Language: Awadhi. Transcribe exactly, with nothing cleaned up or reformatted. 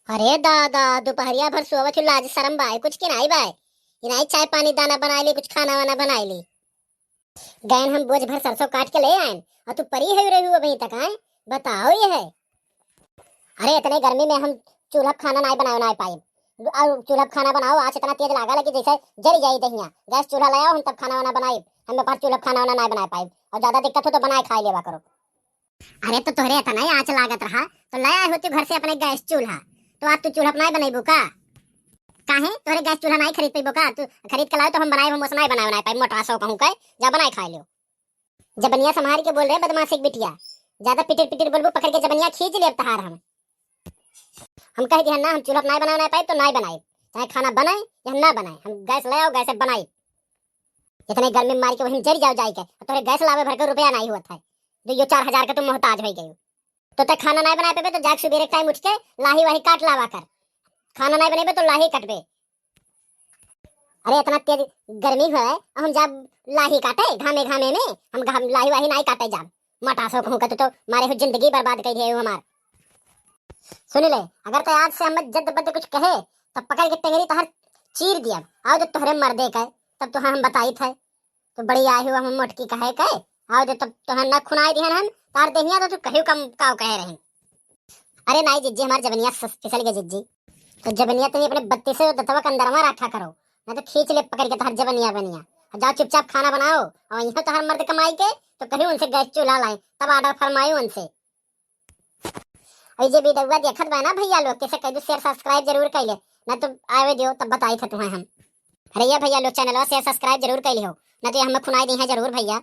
अरे दादा, दुपहरिया भर सोवत हूँ, लाज शरम बाय कुछ कि नाई बाय? कि नाई चाय पानी दाना बनाए ली, कुछ खाना वाना बनाए ली? गयन हम बोझ भर सरसों काट के ले आयन और तू परी है रही हो अभी तक, आए? बताओ ये है। अरे इतने गर्मी में हम चूल्हा पे खाना नाई बनाए, नाई पाइब। और चूल्हा पे खाना बनाओ, आँच इतना तेज लागा लगी जैसे जरी जाई दहिया। गैस चूल्हा ले आओ, हम तब खाना वाना बनाइब। हम बाहर चूल्हा पे खाना वाना नाई बनाए पाइब। और ज्यादा दिक्कत हो तो बनाए खाए लेवा करो। अरे तो तोहरे इतना ही आँच लागत रहा तो ले आए होती घर से अपने गैस चूल्हा, तो आज तू चूल्हा पे नाई बनैबू का? काहे तोहरे गैस चूल्हा नाई खरीद पैबो का? तू खरीद के लाओ तो हम बनाए, हम ओसनाई बनाए, बनाए पाइब, मोटा सौ कहूँ के, जा बनाए खाए लियो। जबनिया संभाल के बोल रहे बदमाशी बिटिया, ज्यादा पिटिर पिटिर बोलबू पकड़ के जबनिया खींच लेब तहार हम। हम कह दिया ना हम चूल्हा पे नाई बनाए, नाई पाइब तो नाई बनाइब, चाहे खाना बने या ना बने, हम गैस ले आओ, गैस से बनाइब। इतने गर्मी में मार के वहीं जर जाओ जाए के, और तोहरे गैस लावे भर के रुपया नाई होत है, जो यो चार हजार के तुम मोहताज हो गए। तो ते खाना नाई बनाए पेबे तो जाके सुबेरे टाइम उठ के लाही वाही काट लावा कर। खाना नाई बनेबे तो लाही कटबे। अरे इतना तेज गर्मी है, हम जाब लाही काटे घामे घामे में? हम घाम लाही वाही नाई काटे जाब। मोटा सो कहूँ का तू तो मारे हो जिंदगी बर्बाद कर दिए हो हमार। सुन ले, अगर ते आज से हम जद बद कुछ कहे तो पकड़ के टेंगरी तहर चीर दिया। आओ जो तोहरे मर्दे का है, तब तो हम बताई थे। तो बड़ी आई हुआ हम मोटकी कहे के, आओ जो तब तोहर ना खुनाई दिहन हम, तार देहिया तो तू कहियो कम काव कहे रही। अरे नाई जिज्जी, हमार जबनिया सस-, फिसल गई जिज्जी। तो जबनिया तनी अपने बत्तीसे दतवा के अंदरवा रखा करो, ना तो खींच ले पकड़ के तोहर जबनिया बनिया। और जाओ चुपचाप खाना बनाओ, और यहाँ तोहर मर्द कमाई के, तो कहीं उनसे गैस चूल्हा लाए, तब ऑर्डर फरमाई उनसे। और जे वीडियो देखत बा ना भैया लोग, कैसे कह दो share subscribe जरूर कर ले, ना तो आवे दियो तब बताई था तुम्हें हम। अरे ये भैया लोग channel share subscribe जरूर कर लियो, ना तो ये हमें खुनाई दी है जरूर भैया।